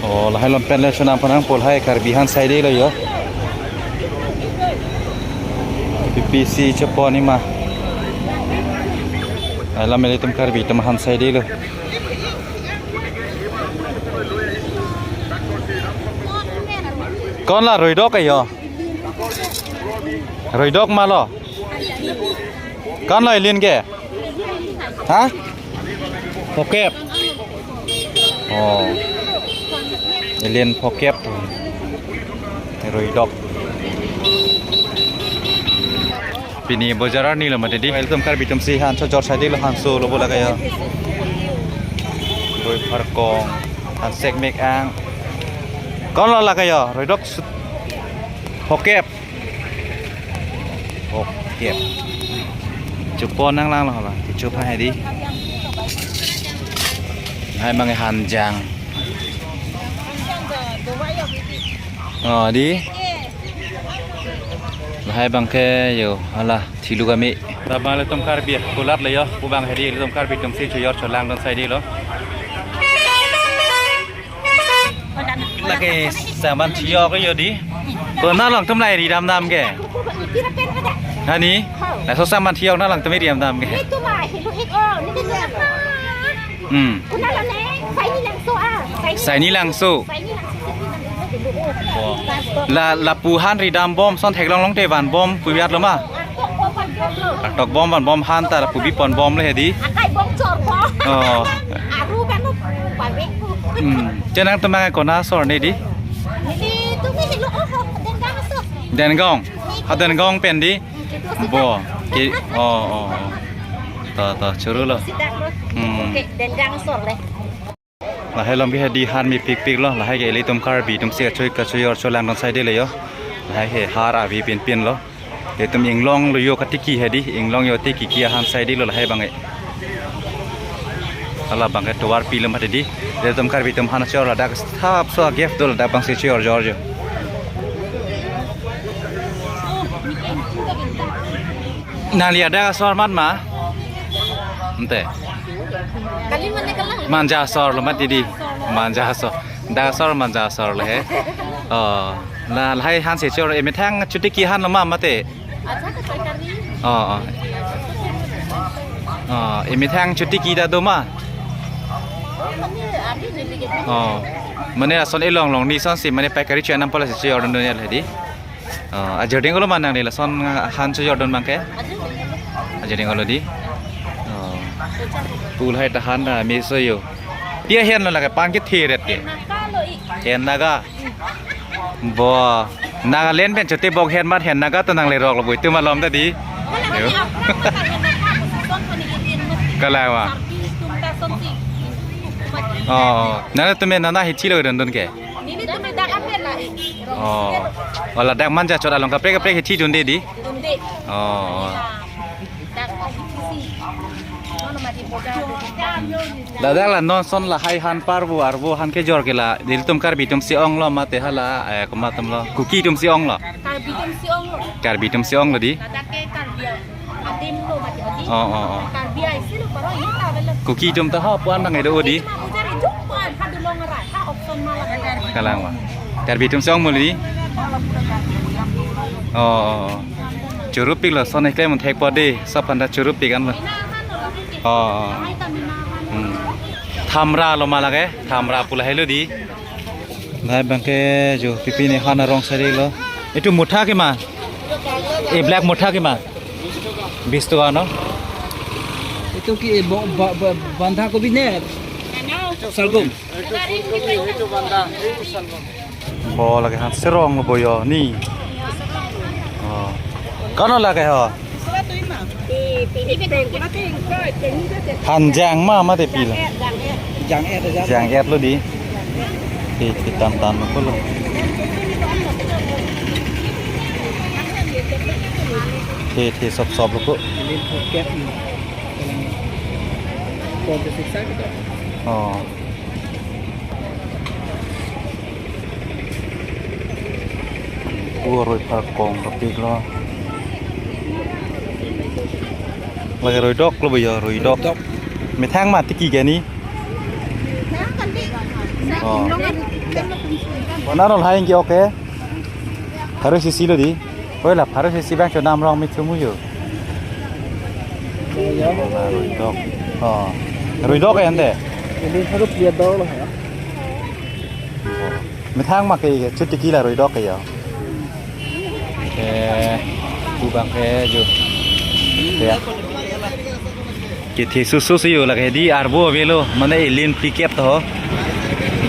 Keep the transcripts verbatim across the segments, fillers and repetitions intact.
Oh, lahai along pen le chonam phan nangpo, lahai Karbi han saidelo yo. P P C chepon ima. Lahai along ilitum Karbi atum han saidelo. Kon la roidok ayo. Roidok ma lo. Kon lo ilin ke? Ha? Phokep. Oh. Ilin phokep. Roidok. Pini bojar arni lo mati di. Ilitum Karbi atum si han chojor saidelo, han solo bo lake yo. Roi pharkong, han sekmek ang. Kon lo lake yo, roidok sut. Phokep. Phokep. Chepon nanglang lo hala. Kecho pha hedi. Lahai abang hanjang. Oh, di. Lahai abang ke yo, hala, thilu kami. Labang ilitum Karbi kulat le yo, pu abang hedi, ilitum Karbi atum si chojor cholangdun saidelo. Lake saman thiyok yo di. Konat along tum lahai ridam dam ke? Hani? Laso saman thiyok nat along tum ridam dam ke? Hmm. Saini Langso. Bo. La, lapu han ridam bom, son theklong longte vanbom pu biat lo ma? Artok bom vanbom han ta lapu bipon bom le hedi. Akai bom chor po. Oh. Aru kan lo pavek pu. Hmm. Chenang temang kona asor ne di? Nelitum helo, oh, Denggang asor. Denggang. Ha, Denggang pen di? Bo. Ke, oh, oh, oh. To, to, churu lo. Sidak lo. Hmm. Oke, Denggang asor le. Lahai along ke hedi han mepikpik lo, lahai ke ilitum Karbi atum si kachoi kachojor cholangdun saidelo yo. Lahai ke har avi pinpin lo. Ilitum inglong lo yo katiki hedi, inglong yo tiki ki ahan saidelo lahai abang e. Hala abang ke tovar pi lo mati di. Ilitum Karbi atum han chojor ladak thap so agef do, ladak abang si chojor jor jo. Nangli ladak asor mat ma? Ante. Kali mana kalang? Manja asor lo mati di. Manja asor. Dak asor manja asor le he. Oh. La lahai han si chojor, emethang chotiki han lo ma mate? Acha ke paikari. Oh, oh. Oh, emethang chotiki ta do ma? Mane abi neli ke. Oh. Mane lason elong long ni son si mane paikari chonam pala si chojordun ya le di. Oh, ajarding olo ma nangli lason han chojordun abang ke? Ajarding olo di. Oh. Pu lahai ta han ta meso yo. Pi ahen lo lake, pan kethe ret ke? Naga lo i. Hen Naga. Bo. Nagaland pen chotebok hen mat hen Naga to nanglerok lo bo itum alom ta di. Yo. Kalang ma? Oh, nangtum nana hithi lo dundun ke? Nelitum dak amen la. Oh. Oh, ladak Manja chot along kaprek kaprek hithi dunde di? Dunde. Oh. Dak hithi si. Ladak la non son lahai han parvo arvo han kejor ke la, ilitum Karbi atum si ong lo mate hala, eh, komat atum lo, Kuki atum si ong lo? Karbi atum si ong lo. Karbi atum si ong lo di? Ladak ke Karbi adim lo mati odi. Oh, oh, oh. Karbi ai si lo paro ita belo. Kuki atum ta ha puan nang edo odi. Ita ma mujar itu puan ha dulong arai ha option malah. Kalang ma? Karbi atum si ong mo di? Oh, oh, oh. Churupik lo, son eklem thek po di, sab aphan ta churupik an lo. Oh, oh. Hmm. Thamra lo ma lake, thamra pu lahai lo di. Lahai abang ke jo pipi ne han arong sari lo. Itu mutha ke ma? Eh, black mutha ke ma? Bis toka no? Itu ki, eh, bo-, ba-, ba-, bandha kobi ne? Salgum. Bo lake han serong lo bo yo ni. Oh. Kano lake ho? Hanjang ma mate pi lo? Jang et, jang et. Jang et lo di. Ti, ti tan tan lo ko lo. Ti, ti sop sop lo ko. Oh. Pu roi pharkong kapik lo. Lake roidok lo bo yo, roidok. Roidok. Methang ma tiki ke ni? Oh. Nang lahai ke okay. Pharo isi lo dei. Oi la pharo isi abang cho dam rong mi thumu yo. Ruidok. Oh. Ruidok ya ante. Ini harus dia dong lah ya. Methang ma ke chutiki la ruidok ya. Eh, tu abang ke jo. Ya. Kethe susu si yo lake dei arvo avelo mane elin phlikep to.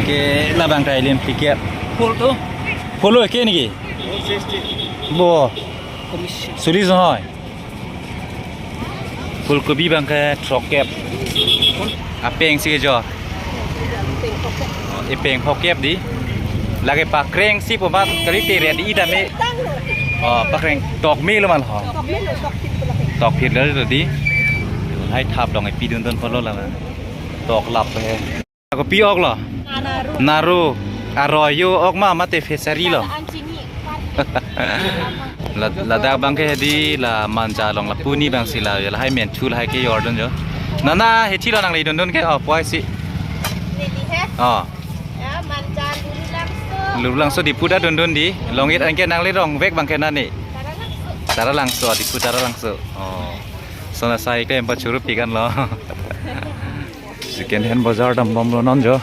Ke labang ta elin phlikep. Full to? Full lo ke niki? Bo. Suli so hoi. Fulkobi abang ke throkkep. Apeng si kejor. Oh, ipeng phokep dei. Lake pakreng si po mat kali te red i dame. Oh, pakreng tokme lo mal ho. Tokphit lo dei. Lahai thap dong ipidun dun polo la. Toklap he. Ako pi ok lo. Naru. Naru. Aroi yo ok ma mate fishery lo. Lad-, ladak abang ke dei la Manja along lapu ni abang si la ya lahai men chu lahai kejor dun jo. Nana hithi lo nangli dun dun ke oh poi si. Neli he? Oh. Ya, Manja Lurulangso. Lurulangso Diphu ta dun dun dei. Longit anke nangli rongvek abang ke nani. Taralangso. Taralangso, Diphu Taralangso. Oh. Sona sai ke empat churu pikan lo. Second hand bazar dam bom lo non jo.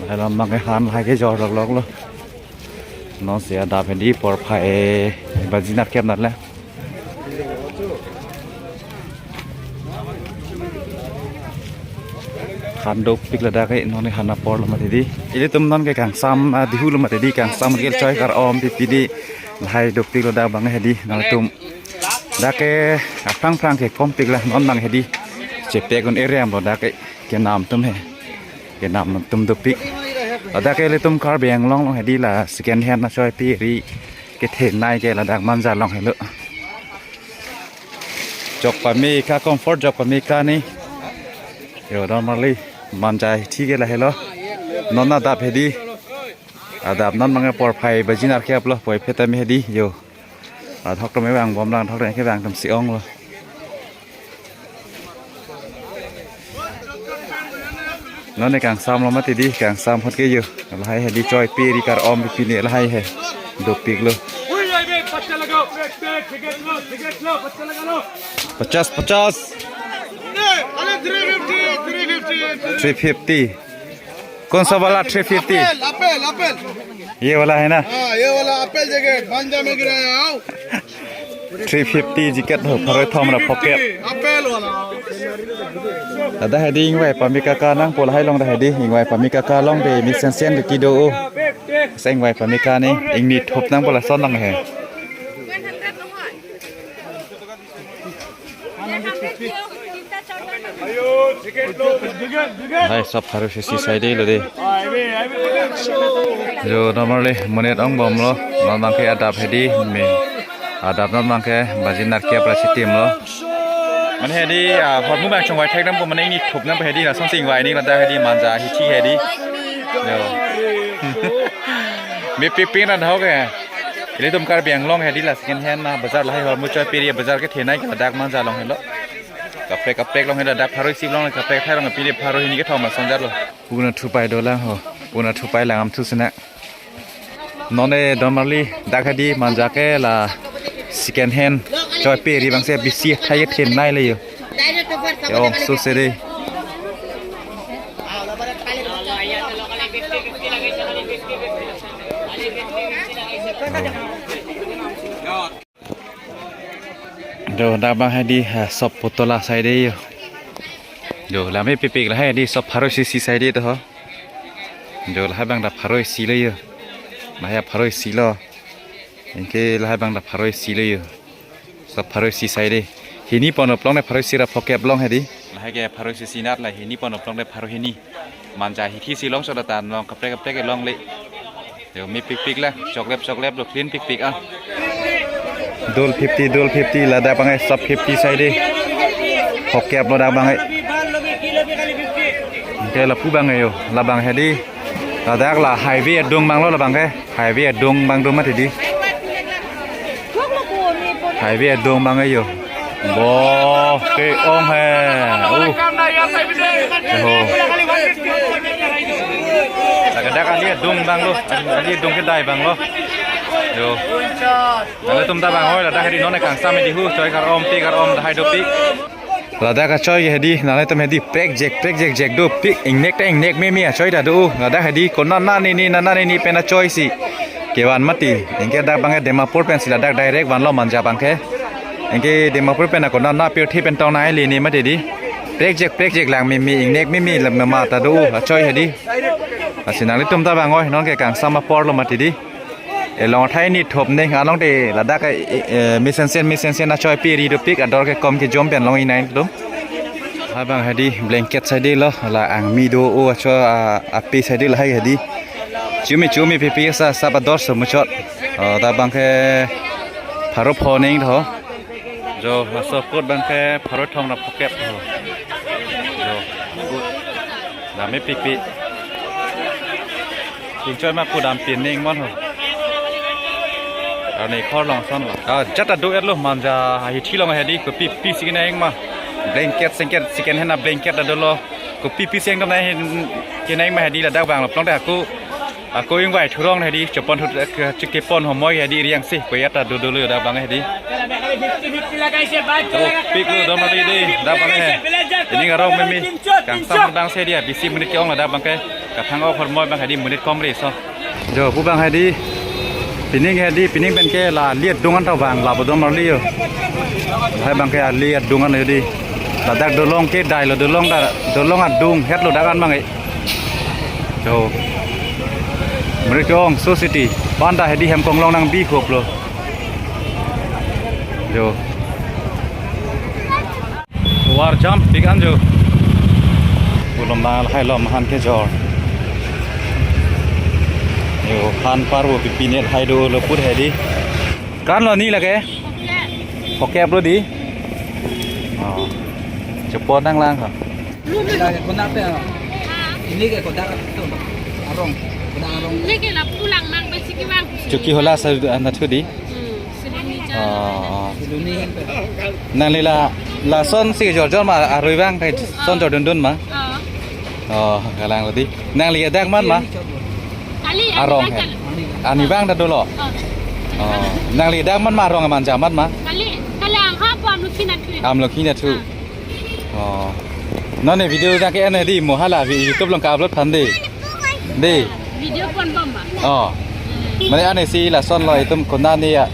Lahai lam abang ke han lahai kejor lok lok lo. Non si adap he dei porphai baji nerkep nat le. Han dopik ladak ke non han apor lo mati dei. Ilitum non ke kangsam, ah, dihu lo mati dei kangsam ke choi kar-om pipi dei. Lahai dopik ladak abang he dei nangtum. Dak ke aphrang phrang ke kompik la non abang he dei. Chepek un area lo dak ke kenam atum he. Kenam atum dopik. Ladak ke ilitum Karbi Anglong along he dei la second hand nachoipi ri kethenei ke ladak Manja along helo. Jok pame ka comfort jok pame ka ni. Yo normally Manja hithi ke lahelo. Non adap he dei. Adap non abang ke porphai baji nerkep lo poi phetame he dei yo. Athok tame abang bom lang thok tame ke abang tam si ong lo. Non ne kangsam lo mati dei, kangsam hot ke yo. Lahai he dei choipi ri kar-om pipi ne lahai he. Dopik lo. Pachas, pachas. Three fifty. कौन सा वाला three fifty? Apple, Apple, Apple. ये वाला है ना? हाँ, ये वाला एप्पल जगह, मांजा में गिराया, आओ। Three fifty jacket ho, pharo thom ra pocket. Apple वाला। Ada hedi ingvai pamika kanang pol hai long da hedi ingvai pamika kalong de mi sen sen de kido o. Seng vai pamika ni ingni thup nang pola son long he. Hai, sab pharo isi sai dei lo dei. Jo, normally monit ong bom lo. Non abang ke adap hedi me. Adap non abang ke baji nerkep ra chitim lo. Mane hedi, ah, hormu abang chongvai thek dam ko mane ingni thup nang hedi lason si ingvai ni ladak hedi manja hithi hedi. Jo. Mepik pik ra dhau ke. Ilitum Karbi Anglong hedi la second hand na bazar lahai hormu choipi ri bazar kethenei ke ladak manja along helo. Kaprek kaprek along helo dak pharo isi along kaprek thai along pini pharo hini kethom asonjar lo. Puna thupai dolang ho. Puna thupai lang am thu sena. Non ne normally dak hedi manja ke la second hand choipi ri abang si bisi thai kethenei le yo. Yo, so se dei. Jo, dak abang hedi, ha, sop putola sai dei yo. Jo, la mepik pik lahai hedi sop pharo isi sai dei to ho. Jo, lahai abang ta pharo isi lo yo. Lahai pharo isi lo. Anke lahai abang ta pharo isi lo yo. Sop pharo isi sai dei. Hini pon oplong ne pharo isi ra pocket long hedi. Lahai ke pharo isi sinat la hini pon oplong ne pharo hini. Manja hithi si long so datan long kaprek kaprek long le. Yo mepik pik la, choklep choklep lo clean pik pik ah. Dol fifty, dol fifty, ladak abang sop fifty sai dei. Pocket lo dak abang. Anke lapu abang yo, labang hedi. Ladak la highway adung abang lo labang ke. Highway adung abang do mati dei. Highway adung abang yo. Bo ke ong he. Uh. Ho. Ladak ali adung abang lo, ali adung kedai abang lo. Jo. Nanglitum ta bang oi, ladak hedi non kangsam hedi hu, choi kar-om, pik kar-om, lahai dopik. Ladak achoi hedi, nanglitum hedi, prekjek, prekjekjek dopik, ingnek ta ingnek meme achoi ta do. Ladak hedi, konat nat nini, nat nat nini pen achoi si kevan mati. Anke dak abang ke Dimapur pensi ladak direct vanlo manja abang ke. Anke Dimapur pen ako nat nat pirthe pen tong nai lini mati di. Prekjek, prekjek lang meme, ingnek meme lam mama ta do, achoi hedi. Lasi nanglitum ta bang oi, non ke kangsam apor lo mati di. Elong thai ni thop ne, along te ladak ke, eh, mesen sen, mesen sen achoi piri dopik, ador ke kom kejom pen long inai tum. Hai abang hedi blanket side lo, la angmi do o acho a, api side lahai hedi. Chumi chumi pipi sa sap ador so muchot. O, dak abang ke pharo pho neng tho. Jo, laso kot abang ke pharo thong ra phokep tho. Jo, kot. Dam-e pikpik. Chingchoi ma pu dam pin ning mon ho. Arni khor long son lo. Ah, jat ta do et lo manja hithi long hedi kopi pi si kenang ma. Blanket singket second hand a blanket ta dolo. Kopi pi seng dam nai hin kenang ma hedi ladak abang lo plong ta ako. Ako ingvai thurong hedi chepon thu chike pon homoi hedi riang si ko ya ta do dolo ladak abang hedi. Dopik lo dom ali di, dak abang he. Ini ngarong meme. Kangsam dang se dia, bisi menit ke-ong ladak abang ke. Kathang ok hormoi abang hedi menit kom ri so. Jo, pu abang hedi. Pining hedi, pining pen ke la ali adung an tau abang, la bodom ali yo. Hai abang ke ali adung an hedi. Ladak dolong kedai lo, dolong ta, dolong adung het lo dak an abang e. Jo. Menit ke-ong, so city. Panta hedi hem konglong nangbi khop lo. Jo. War jam pik an jo. Ulom bang lahai lom han kejor. Jo, han parvo pipi ne lahai dolo put hedi. Kan lo ni lake? Phokep lo di. Oh. Chepon nang lang ha. Ini ke kodak tu. Arong. Kodak arong. Ini ke lapu lang nang besi kevang. Chuki hola sa anda thu di. Hmm, siluni Oh, oh. Siluni hin pe. Nangli la, lason si jor jor ma arui abang kai son jor dun dun ma. Oh. Oh, kalang lo di. Nangli adak man ma. Kali, Arong arong he. Kali. Arnivang ta dolo. Oh. Oh. Nangli adak man ma arong aman jaman ma. Kali, kali ang ha po amlukhi na thu. Amlukhi na thu. Ah. Oh. Non ne video jang ke-en hedi mo hala vi YouTube along ka-upload aphan de. De. Video pon bom ma. Oh. Hmm. Mane ane si lason lo itum konat ne ya.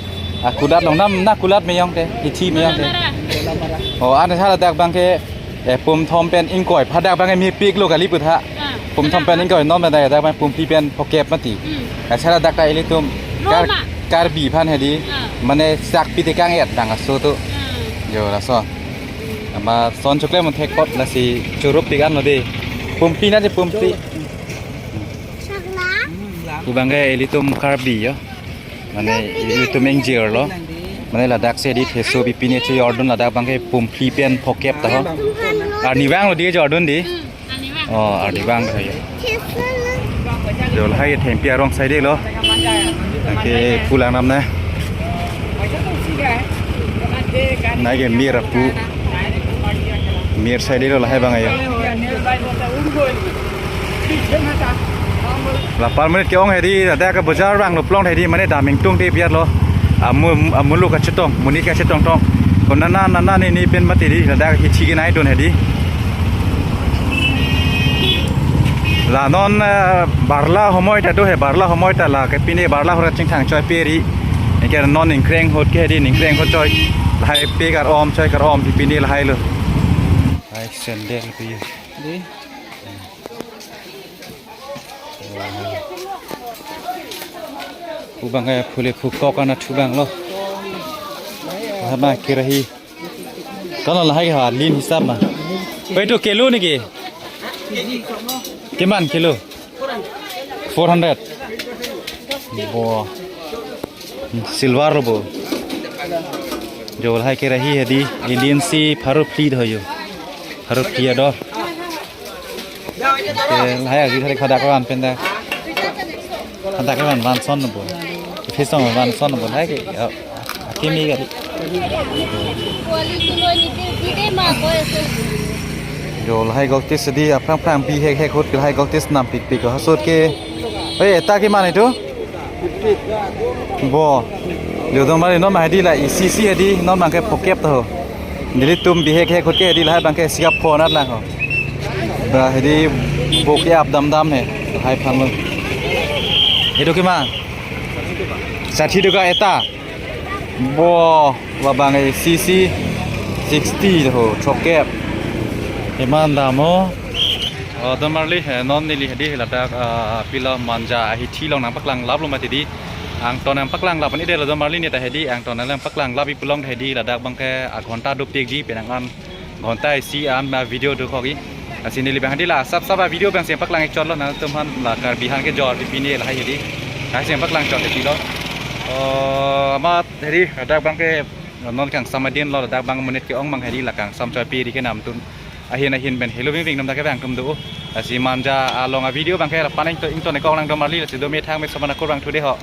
Akulat long nam na kulat meyong te. Hithi meyong te. Nara. Oh, ane hala dak abang ke, eh, pum thom pen ingkoi. Hadak abang ke mepik lo kali putha. Ah. Pum thom pen ingkoi non pen dak dak abang pum phli pen phokep mati. Hmm. Asa dak ta ilitum Kar-, Roma. Karbi aphan hedi. Ah. Mane sak pi tekang et dang aso tu. Ah. Jo laso. Ama son chokle mon thek pot lasi choro pik an lo de. Pum phli na de pum phli. Pu abang ke ilitum Karbi yo. Mane ilitum ingjir lo. Mane ladak si di theso pipi ne chejor dun ladak abang ke pum phli pen phokep ta ho. Arnivang lo di jor dun di. Hmm, arnivang. Oh, arnivang ta ho yo. Jo lahai thengpi arong side lo. Anke pu lang nam na. Nai ke mir apu. Mir side lo lahai abang yo. La par minute ke-ong hedi, ladak ke bojar abang lo plong hedi, mane dam ingtung te piat lo. Amu, amuluk kachetong, monit kachetong tong. Konat nat nat nini pen mati di, ladak hithi kenai dun hedi. La non, eh, barla homoi ta do he, barla homoi ta la ke pine barla hora chingthang choi peri. Anke non ningkreng ahut ke hedi ningkreng ahut choi. Lahai pe kar-om choi kar-om pi pine lahai lo. Hai sandal pi. Di. Pu abang ke phule phukok ana thu abang lo. Hama kerahi. Kalau lahai ha lin hisap ma. Oi tu kilo niki. Kiman kilo? Four hundred. Bo. Silver lo bo. Jo lahai kerahi hedi. Indian si pharo phli do yo. Pharo phli ador. Ke lahai agi thari khadak van pen da. Khadak van van son bo. Phi song van son bo hai ke. Akimi gari. Jo lahai goltis hedi aphrang phrang bihek hek ahut lahai goltis nam pikpik ahut ke. Oi, eta keman itu? Bo. Jo don marli non ma hedi la isi isi hedi non abangke phokep ta ho. Nelitum bihek hek ahut ke hedi lahai abangke isi apho anat lang ho. Ba hedi bo ke ap dam dam he. Lahai aphan lo. Itu keman? Sati toka eta. Bo, labang isi isi sixty ho, throkkep. Keman dam ho. Oh, don marli he, non neli hedi ladak, ah, pilo manja ahithi along nangpaklang laplo mati hedi. Angton nangpaklang lap ani delo don marli neta hedi, angton nangpaklang lap ipulong hedi ladak abangke aghonta dopik hedi penang an ghonta isi an ma video dokok hedi. Lasi neli abang hedi la sap sap avideo abang si nangpaklang ik chotlo nangtum aphan la Karbi aphan kejor pipi ne lahai hedi. Lahai si nangpaklang chot hedi lo. Oh, amat hedi ladak abangke non kangsam adin lo ladak abang monit ke-ong abang hedi la kangsam chot pi hedi ke namtun ahin ahin pen helo ving ving nam dak ke abang tum do. Lasi manja along avideo abangke lapu-an ington ington ikong lang don marli lasi do methang me soman akur abang thu de ho.